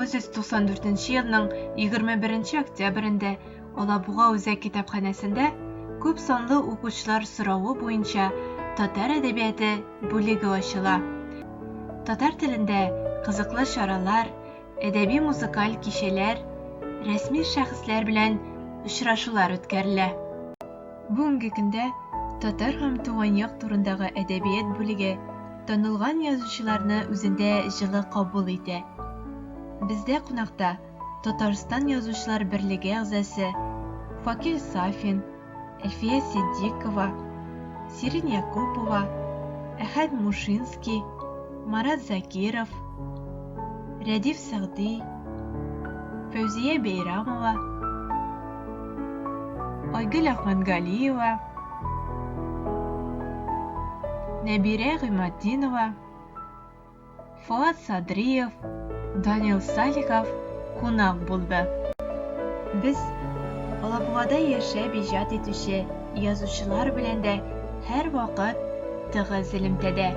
1994 елның 21 октябрендә Алабуга үзәк китапханәсендә күп санлы укучылар соравы буенча татар әдәбияты бүлеге ачыла. Татар телендә кызыклы чаралар, әдәби-музыкаль кичәләр, рәсми шәхесләр белән очрашулар үткәрелә. Бүгенге көндә татар һәм туган як турындагы әдәбият бүлеге танылган язучыларны үзендә җылы кабул итә. Бездә кунакта Татарстан Язучылар берлеге әгъзасы Факил Сафин, Әлфия Ситдикова, Сирин Якупова, Әхәт Мушинский, Марат Закиров, Рәдиф Сәгъди, Фәүзия Бәйрамова, Айгөл Әхмәтгалиева, Нәбирә Гыйматдинова, Фоат Садриев, Данил Салихов кунак булды. Без Алабугада яшәп иҗат итүче язучылар белән дә һәрвакыт тыгыз элемтәдә.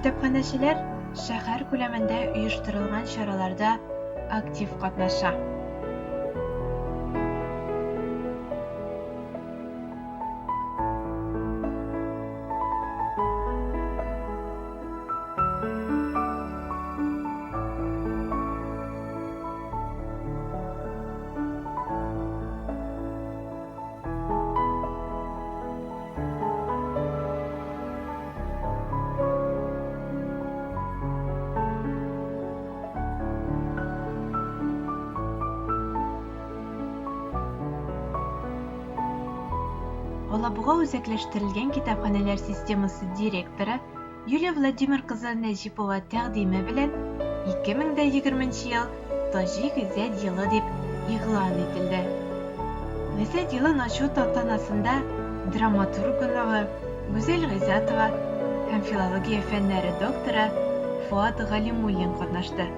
Китапханәчеләр шәһәр күләмендә оештырылган чараларда актив катнаша. Алабуга үзәкләштерелгән китапханәләр системасы директоры Юлия Владимир кызы Нәҗипова тәкъдиме белән 2020 ел Таҗи Гыйззәт елы дип игълан ителде. Гыйззәт елын ачу тантанасында драматург оныгы Гүзәл Гыйззәтова һәм филология фәннәре докторы Фоат Галимуллин катнашты.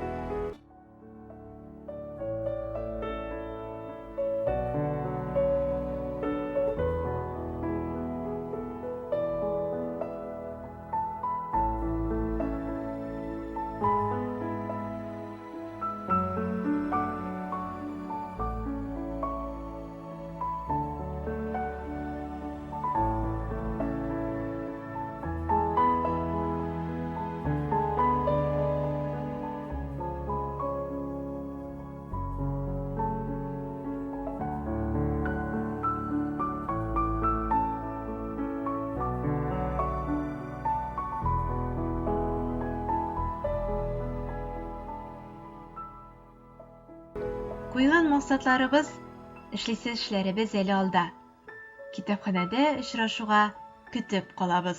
Куйган максатларыбыз, эшлисе эшләребез әле алда. Китапханәдә очрашуга көтеп калабыз.